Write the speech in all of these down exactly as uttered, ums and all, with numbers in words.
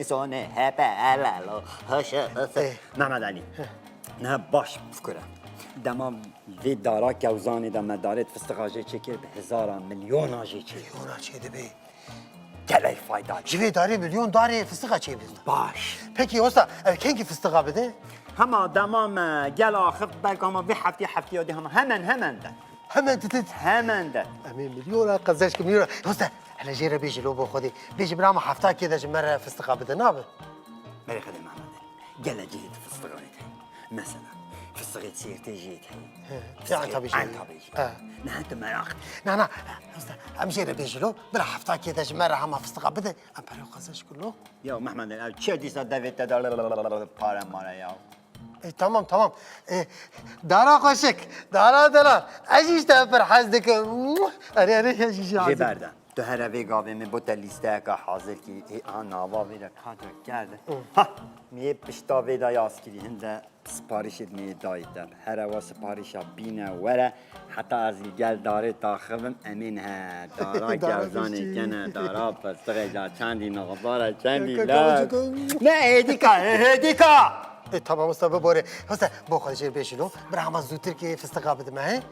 Sonê hepe helalo. Haşa, haşa. Eh. Mehmet Ali. Niha baş fikire. Dema vê dara kewzanê de me darê fistiqa jê çêkir, bi hezara milyona jê çê. Milyona çê dibe. Gelek fayda. Ji vê darê milyon darê fistiqa çê bîst. Baş. Peki usta, ev kengî fistiqa bide? Hema dema me gel axift, belka hema vê heftê, heftê ya dî hema hemen, hemen de. Hemen ditit. Hemen de. Em ê milyona qezeş ki milyona. Usta, hele jê re bêjî lo bo Xwedê. Bêjî bira me hefta kê de ji me re fistiqa bide, nabe? Berê Xwedê Mehmet. Gelek cihê di fistiqanê de heye. Mesela, fistiqê Sêrtê jê de heye. He, Fistiqê Entabê jê heye. Entabê jê. He. Ne, tu meraq. Na, na, usta, em jê re bêjî lo, bira hefta kê de ji me re hema fistiqa bide, em pere qezeş ku lo. Ya Mehmet, ev çi dîsa devê te de pare mare ya? E, tamam, tamam. E, dara xweşik, dara delal. Ez jî ji te pir hez dikim. Erê, erê, ez jî Jê hazir. Berdan. Tu here vê gavê min bo te lîsteyeka hazir kî, ê, a nava vê de ka tu kerde. Hı. Ha! Miyê pişta vê de yaz kirî, hinde siparîşê miyê dayî te. Here we siparîşa bîne were, heta ez li gel darê taxivim, em ê nihe dara Dara kewzanê kişî. Kene, dara fistixê ca çendî, nexbara çendî Kaka la. Kaka. Ne, hêdîka, hê-, hêdîka! E, tamam usta, bibore. Usta, bo xwe jê bêjî lo. Bira hema zûtir kê fistiqa bidime, he?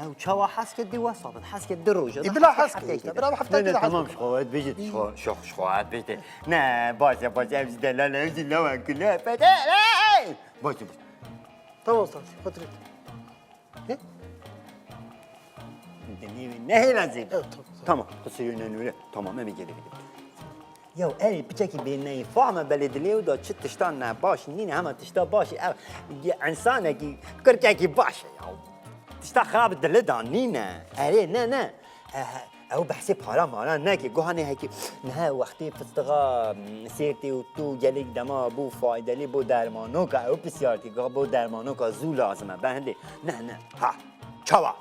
Ew çawa hez ke di wesa bin, hez ke di roje. E, bila hez ke, işte, bira hafta Ne, ne, kê de tamam, hez ji xwe bêjit, ji xwe, ji xwe, ji xwe bêjit. Ne, baş e, baş e, ev jî delal e, ev jî lawa kule, fede, hey! Baş e, baş e. Tamam, usta, otur. Ne? Dinleyeyim, ne hêla zeyde? Evet, tamam, tamam. Tamam, kısır yönden öyle. Tamam, hemen gelebilirim. Ya erê piçekî bêneyî fam e, belê dilê wî de çi tiştan ne baş nîne, hema tişta baş e. Ev insanekî, kurkekî baş e ya. Tişta xirab dilê de nîne. Erê ne ne. E, e, ew behsê para mara neke. Guhanê hekî. Niha wextê fistixa, m, sêrtê û tu gelek dema bû faydelî bo dermanoka. Ew pisyarkî ga bo dermanoka zû lazim e. Ben hindê. Ne ne. Ha. Çawa?